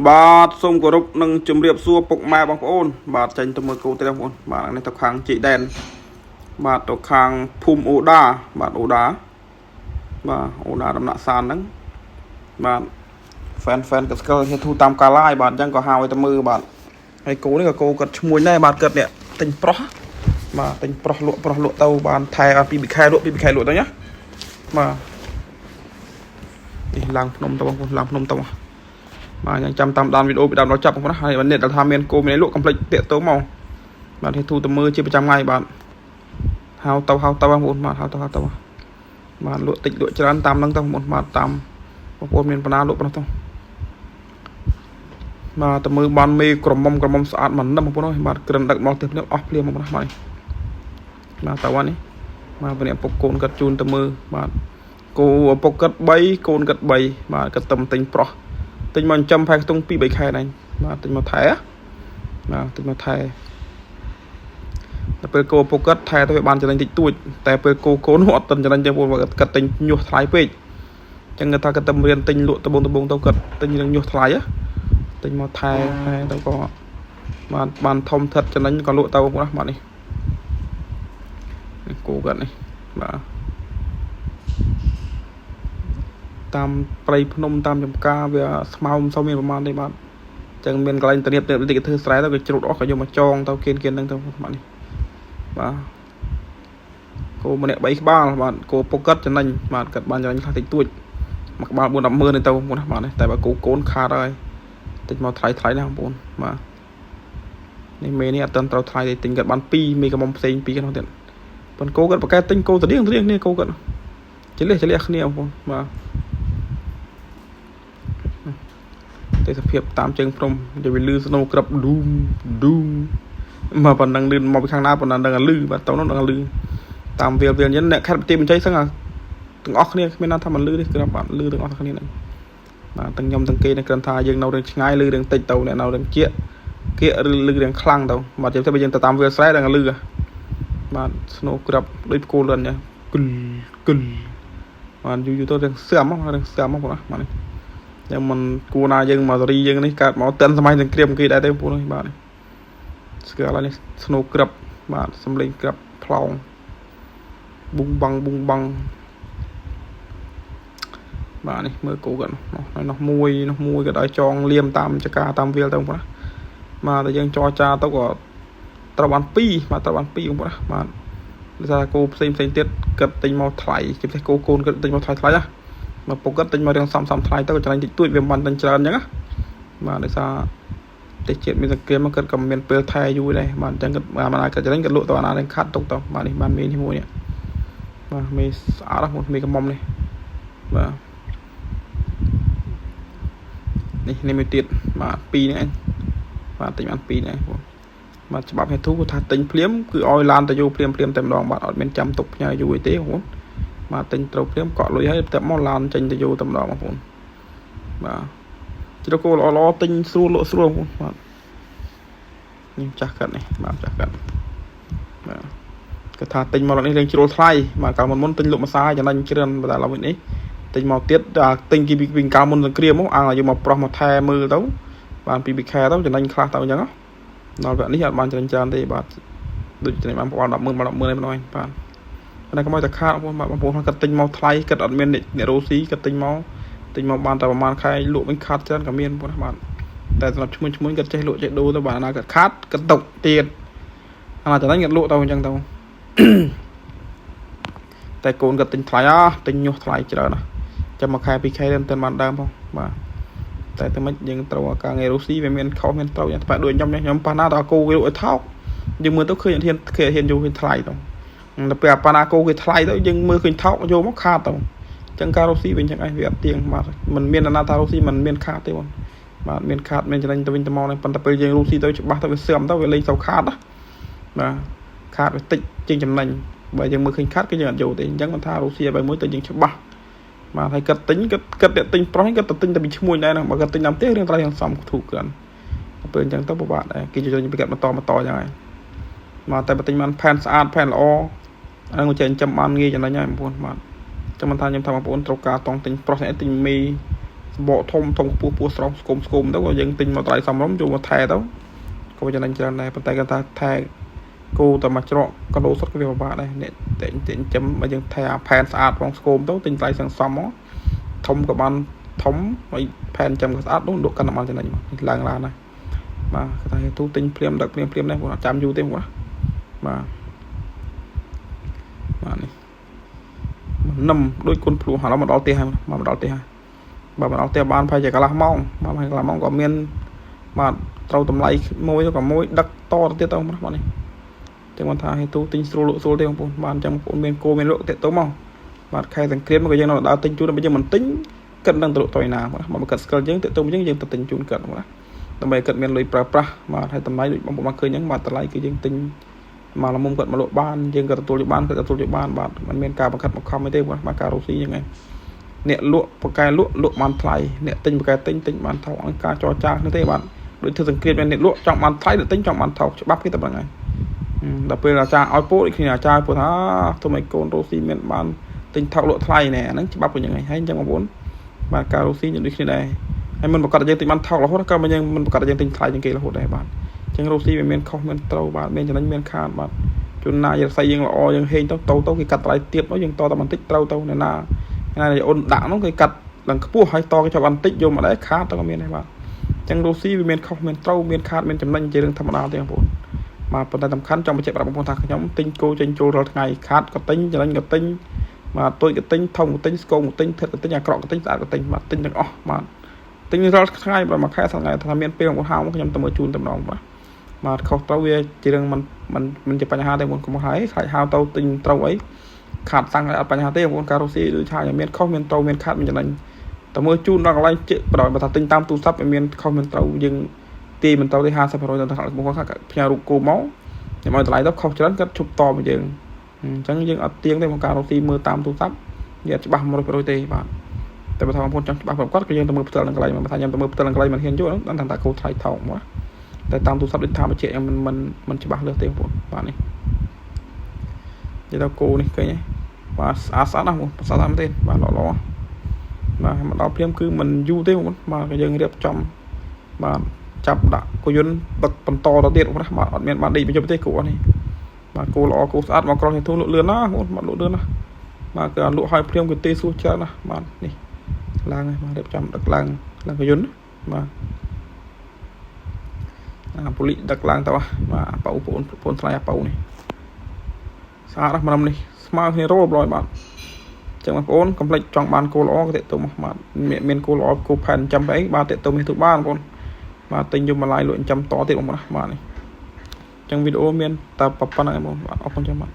បាទសូមគោរពនិងជម្រាបសួរពុកម៉ែបងប្អូនបាទចេញទៅមើលគោទេបងប្អូនបាទនេះទៅខាងជីដែនបាទទៅខាងភូមិអូដាបាទអូដាបាទអូដាដំណាក់សានហ្នឹងបាទហ្វេនហ្វេនក៏ស្គាល់គេធូតាមកាឡាយបាទអញ្ចឹងក៏ហៅឲ្យទៅមើលបាទហើយគោនេះក៏គោគាត់ឈ្មួញដែរបាទគាត់នេះទិញប្រុសបាទទិញប្រុសលក់ប្រុសលក់ទៅបានថែអត់ពី1ខែលក់ពី1ខែលក់ទៅណាបាទនេះឡើងភ្នំទៅបងប្អូនឡើងភ្នំទៅ បាទយ៉ាងចាំតាមដានវីដេអូពីដើមដល់ចប់បងប្អូនណាហើយបើអ្នកដែលថាមានគោមានអីលក់កុំភ្លេចតាក់ទងមកបាទនេះទូទៅមើលជាប្រចាំថ្ងៃបាទហៅទៅហៅទៅបងប្អូនបាទហៅទៅហៅទៅបាទលក់តិចលក់ច្រើនតាមហ្នឹងទៅបងប្អូនបាទតាមបងប្អូនមានបណ្ណាលក់ប៉ុណ្ណោះទៅបាទទៅមើលបានមេក្រមុំក្រមុំស្អាតមិននឹមបងប្អូនអើយបាទក្រិនដឹកមកផ្ទះភ្លាមអស់ភ្លាមបងប្អូនណាបាទបាទតើវ៉ានេះបាទអ្នកពុកកូនគាត់ជូនទៅមើលបាទគោឪពុកគាត់3កូនគាត់3បាទគាត់ទៅទិញប្រុស ទិញមកចិញ្ចឹមផែខ្ទង់2 3ខែហ្នឹងបាទទិញមកថែបាទទិញមកថែតែពេលគោពុកគាត់ថែទៅវាបានចំណេញតិចតួចតែពេលគោកូនអត់ទាន់ចំណេញទេព្រោះគាត់ទិញញាស់ថ្លៃពេកអញ្ចឹងគាត់ថាគាត់ទៅរៀនទិញលក់ដបងដបងទៅគាត់ទិញរឿងញាស់ថ្លៃទិញមកថែថែទៅក៏បានបានធំថិតចំណេញក៏លក់ទៅបងប្អូនបាទនេះនេះគោគាត់នេះបាទតាមព្រៃភ្នំតាមចំការវាស្មៅមិនសូវមានប្រមាណទេបាទចឹងមានកន្លែងតរៀបតិចធ្វើស្រែទៅវាជ្រុតអស់ក៏យកមកចងទៅគៀនគៀនហ្នឹងទៅបាទនេះបាទគោម្នាក់3ក្បាលបាទគោពុកកាត់ចំណេញបាទកាត់បានចំណេញខ្លះតិចតួចមួយក្បាល4 10ម៉ឺនទៅបងប្អូនណាបាទតែបើគោកូនខាតហើយតិចមកថ្លៃថ្លៃណាស់បងប្អូនបាទនេះមេនេះអត់ទាន់ត្រូវថ្លៃទេទិញកាត់បាន2មេកំមុំផ្សេង2ក្នុងទៀតប៉ុន្តែគោកាត់បកែទិញគោតរៀងតរៀងគ្នាគោកាត់ចលះចលះគ្នាបងប្អូនបាទទេសភាពតាមជើងភ្នំនិយាយវាលឺស្នូក្របឌូមឌូមមកប៉ុណ្ណឹងលឺមកពីខាងណាប៉ុណ្ណឹងដឹងលឺបាទទៅនោះដឹងលឺតាមវាលវាលញ៉ិនអ្នកខេត្តបន្ទាយមានជ័យសឹងទាំងអស់គ្នាគ្មានណាថាមិនលឺទេគឺបាទលឺទាំងអស់គ្នាហ្នឹងបាទទាំងខ្ញុំទាំងគេនឹងគ្រាន់ថាយើងនៅរឿងឆ្ងាយលឺរឿងតិចទៅអ្នកនៅរឿងជៀកគៀកឬលឺរឿងខ្លាំងទៅបាទជាពិសេសបើយើងទៅតាមវាលស្រែដឹងលឺបាទស្នូក្របដូចផ្គូលឿនញ៉គលគលបាទយូរយូរទៅរឿងសឿមរឿងសឿមបងប្អូនបាទនេះយ៉ាងមិនគួរណាយើងមកសេរីយើងនេះកើតមកតិនសម័យសង្គ្រាមគេដែរទេបងប្អូនបាទស្គាល់ហើយនេះស្នូក្របបាទសំលេងក្របផ្លោងប៊ុងបាំងប៊ុងបាំងបាទនេះមើលគោគាត់នោះមួយនោះមួយក៏ឲ្យចងលៀមតាមចកាតាមវាលទៅបងប្អូនណាបាទតែយើងចរចាទៅក៏ត្រូវបាន2បាទត្រូវបាន2បងប្អូនណាបាទដោយសារគោផ្សេងផ្សេងទៀតគាត់ទិញមកថ្លៃជាពិសេសគោកូនគាត់ទិញមកថ្លៃថ្លៃណាមកពុកគាត់ទិញមករឿងសំសំថ្លៃទៅក៏ចំណេញតិចតួចវាមិនបានទិញច្រើនអញ្ចឹងណាបាទដោយសារទេសជាតិមានសង្គ្រាមមកគាត់ក៏មានពេលថែយូរដែរបាទអញ្ចឹងគាត់បានណាគាត់ចំណេញគាត់លក់ទៅអាណានឹងខាត់ទុកទៅបាទនេះបានមេនេះមួយនេះបាទមេស្អាតណាស់មេកំមុំនេះបាទនេះនេះមួយទៀតបាទ2នេះឯងបាទទិញបាន2នេះឯងបងបាទច្បាប់ហេតុគាត់ថាទិញភ្លាមគឺឲ្យឡានទៅយកភ្លាមភ្លាមតែម្ដងបាទអត់មានចាំទុកផ្ញើយូរអីទេបងបាទទិញត្រូវភ្លាមកក់លុយហើយតែមកឡានចេញទៅយកតែម្ដងបងប្អូនបាទជ្រកគោល្អល្អទិញស្រួលលក់ស្រួលបងប្អូនបាទនេះចាស់កាត់នេះបាទចាស់កាត់បាទគាត់ថាទិញមកនេះរៀងជ្រុលថ្លៃបាទកាលមុនមុនទិញលក់ម្សាចំណេញច្រើនតែឡើយវិញនេះទិញមកទៀតទិញគេពីកាលមុនសង្គ្រាមមកអាងយកមកប្រុសមកថែមើលទៅបានពី2ខែទៅចំណេញខ្លះទៅអញ្ចឹងដល់វគ្គនេះអត់បានចំណេញច្រើនទេបាទដូចចំណេញបាន10 10000 10 10000ឯម្ដងបាទតែកុំឲ្យតែខាតបងប្អូនបាទបងប្អូនគាត់ទិញមកថ្លៃគាត់អត់មានអ្នករ៉ូស៊ីគាត់ទិញមកទិញមកបានតែប្រហែលខែលក់វិញខាតច្រើនក៏មានបងប្អូនបាទតែសម្រាប់ឈ្មោះឈ្មោះគាត់ចេះលក់ចេះដូរទៅបាទណាគាត់ខាតគាត់ຕົកទៀតអាណាចំណេញគាត់លក់ទៅអញ្ចឹងទៅតែកូនគាត់ទិញថ្លៃអទិញញាស់ថ្លៃច្រើនណាចាំមួយខែពីរខែមិនបានដើមផងបាទតែទៅមិនយើងត្រូវការងាររុស្ស៊ីវាមានខុសមានត្រូវយ៉ាងតែដូចខ្ញុំខ្ញុំប៉ះណាដល់គោគេលក់ឲ្យថោកយើងមើលទៅឃើញអត់ហ៊ានគេហ៊ានយកឃើញថ្លៃទៅដល់ពេលអាប៉ាណាគោគេថ្លៃទៅយើងមើលឃើញថោកយកមកខាតទៅអញ្ចឹងការរុស្ស៊ីវិញចឹងឯងវាអត់ទៀងបាទมันមានអាណាថារុស្ស៊ីมันមានខាតទេបងបាទមានខាតមានចំណេញទៅវិញទៅមកនេះប៉ុន្តែពេលយើងរុស្ស៊ីទៅច្បាស់ទៅវាសឿមទៅវាលេងសូវខាតណាបាទខាតវាតិចជាងចំណេញបើយើងមើលឃើញខាតគឺយើងអត់យកទេអញ្ចឹងមិនថារុស្ស៊ីបែបមួយទៅយើងច្បាស់បាទហើយគាត់ទិញគាត់គាត់អ្នកទិញប្រុសគាត់ទៅទិញតែពីឈ្មួញដែរណាបើគាត់ទិញតាមផ្ទះរឿងថ្លៃយ៉ាងសមធូរគ្រាន់ពេលអញ្ចឹងទៅពិបាកដែរគេជួយពីគាត់បន្តបន្តអញ្ចឹងហើយបាទតែបើទិញបានផែនស្អាតផែនល្អអាហ្នឹងចេះចិញ្ចឹមបានងាយចំណេញហើយបងប្អូនបាទចាំមិនថាខ្ញុំថាបងប្អូនត្រូវការតង់ទិញប្រុសទិញមី សម្បកធំធំខ្ពស់ពោះស្រស់ស្គមស្គមទៅក៏យើងទិញមកតម្លៃសមរម្យយកមកថែទៅក៏ចំណេញច្រើនដែរប៉ុន្តែគាត់ថាថែគោតែមួយច្រកកដោសុតក៏វាពិបាកដែរអ្នកតែចិញ្ចឹមបើយើងថែអាផែនស្អាតផងស្គមទៅទិញតម្លៃសឹងសមមកធំក៏បានធំហើយផែនចាំក៏ស្អាតនោះលក់កាន់តែបានចំណេញមកឡើងឡានណាបាទគាត់ថាទូទិញភ្លាមដឹកភ្លាមភ្លាមដែរបងអត់ចាំយូរទេបងណាបាទបាទនេះនឹមដូចគុណភ្លោះឥឡូវមកដល់ផ្ទះហើយមកដល់ផ្ទះហើយបាទមកដល់ផ្ទះបានប្រហែលជាកន្លះម៉ោងបាទប្រហែលកន្លះម៉ោងក៏មានបាទត្រូវតម្លៃមួយទៅក៏មួយដឹកតទៅទៀតទៅបាទនេះចឹងគាត់ថាហេទូទិញស្រួលលក់ស្រួលទេបងប្អូនបាទអញ្ចឹងបងប្អូនមានគោមានលក់តាក់ទៅមកបាទខែសង្គ្រាមក៏យើងនៅដើរទិញជូនបើយើងមិនទិញគិតនឹងទៅលក់ទៅឯណាបាទបើគិតស្គាល់យើងតាក់ទៅយើងយើងទៅទិញជូនគិតបាទដើម្បីគិតមានលុយប្រើប្រាស់បាទហើយតម្លៃដូចបងប្អូនបានឃើញអញ្ចឹងបាទតម្លៃគឺយើងទិញមកល្មុំគាត់មកលក់បានយើងក៏ទទួលយកបានគាត់ទទួលយកបានបាទมันមានការបង្ខិតបង្ខំអីទេបាទការរកស៊ីហ្នឹងឯងអ្នកលក់បកែលក់លក់បានថ្លៃអ្នកទិញបកែទិញទិញបានថោកអង្គការចរចានោះទេបាទដូចធ្វើសង្គ្រាមអ្នកលក់ចង់បានថ្លៃអ្នកទិញចង់បានថោកច្បាប់គេតែប៉ុណ្្នឹងឯងដល់ពេលអាចារ្យឲ្យពោដូចគ្នាអាចារ្យពោថាធ្វើឲ្យកូនរកស៊ីមានបានទិញថោកលក់ថ្លៃណែអាហ្នឹងច្បាប់វិញហ្នឹងហើយអញ្ចឹងបងប្អូនបាទការរកស៊ីដូចគ្នាដែរហើយមិនប្រកាសយើងទិញបានថោករហូតក៏យើងមិនប្រកាសយើងទិញថ្លៃជាងគេរហូតដែរបាទអញ្ចឹងរកស៊ីវាមានខុសមានត្រូវបាទមានចំណេញមានខាតបាទជួនណាយើងសៃយើងល្អយើងហេងទៅទៅទៅគេកាត់តម្លៃទៀបមកយើងតតែបន្តិចត្រូវទៅអ្នកណាណាអូនដាក់នោះគេកាត់ឡើងខ្ពស់ហើយតគេចាប់បន្តិចយកមកដែរខាតទៅក៏មានដែរបាទអញ្ចឹងរកស៊ីវាមានខុសមានត្រូវមានខាតមានចំណេញជារឿងធម្មតាទេបងប្អូនបាទប៉ុន្តែសំខាន់ចង់បញ្ជាក់ប្រាប់បងប្អូនថាខ្ញុំទិញគោចេញចូលរាល់ថ្ងៃខាតក៏ទិញចំណេញក៏ទិញបាទតូចក៏ទិញធំក៏ទិញស្គមក៏ទិញថិតក៏ទិញអាក្រក់ក៏ទិញស្អាតក៏ទិញបាទទិញទាំងអស់បាទទិញរាល់ថ្ងៃបាទមួយខែសថ្ងៃថាមានពេលបងប្អូនហៅមកខ្ញុំទៅមើលជូនតែម្ដងបាទបាទខុសត្រូវវាជារឿងមិនមិនមិនជាបញ្ហាទេបងកុំហើយខ្លាចហៅទៅទិញត្រូវអីខាតតាំងអត់បញ្ហាទេបងប្អូនការរកស៊ីដូចថាមានខុសមានត្រូវមានខាតមានចំណេញតែមើលជូនដល់កន្លែងជិះបើបើថាទិញតាមទូរស័ព្ទវាមានខុសមានត្រូវយើងទីមិនត្រូវទេ50%ទៅថាបងប្អូនផ្ញើរូបគោមកខ្ញុំឲ្យតម្លៃទៅខុសច្រើនគាត់ឈប់តមកយើងអញ្ចឹងយើងអត់ទៀងទេបងការរកស៊ីមើលតាមទូរស័ព្ទយើងអត់ច្បាស់100%ទេបាទតែបើថាបងប្អូនចង់ច្បាស់ប្រកបក៏យើងទៅមើលផ្ទាល់នឹងកន្លែងបើថាខ្ញុំទៅមើលផ្ទាល់នឹងកន្លែងមិនហ៊ានយកហ្នឹងថាគោថ្លៃថោកមកតែតាមទូរស័ព្ទដូចថាបញ្ជាក់ខ្ញុំមិនមិនមិនច្បាស់លើសទេបងប្អូនបាទនេះនិយាយទៅគោនេះឃើញទេបាទស្អាតស្អាតណាស់បងស្អាតមែនទេបាទល្អល្អបាទមកដល់ភ្លាមគឺមិនយូរទេបងប្អូនបាទក៏យើងរៀបចំបាទចាប់ដាក់គោយន្តដឹកបន្តទៅទៀតបងណាបាទអត់មានបានដេកបញ្ចុះទេគោអស់នេះបាទគោល្អគោស្អាតមកក្រោះនេះធូរលក់លឿនណាបងបាទលក់លឿនណាបាទគឺលក់ឲ្យភ្លាមគឺទេសួរច្រើនណាបាទនេះឡើងហើយបាទរៀបចំដឹកឡើងឡើងគោយន្តបាទអាប៉ូលីសដឹកឡើងទៅបាទប៉ៅបងប្អូនថ្លៃអាប៉ៅនេះស្អាតណាស់ម្លំនេះស្មើគ្នារោលបាទចឹងបងប្អូនកុំភ្លេចចង់បានគោល្អក៏តាក់ទងមកបាទមានគោល្អគោផែនចាំអីបាទតាក់ទងនេះទូបានបងប្អូនបាទទិញយកបន្លាយលក់ចាំតទៀតបងប្អូនណាបាទនេះចឹងវីដេអូមានតែប៉ុណ្្នឹងឯងបងបាទអរគុណចាំបាទ។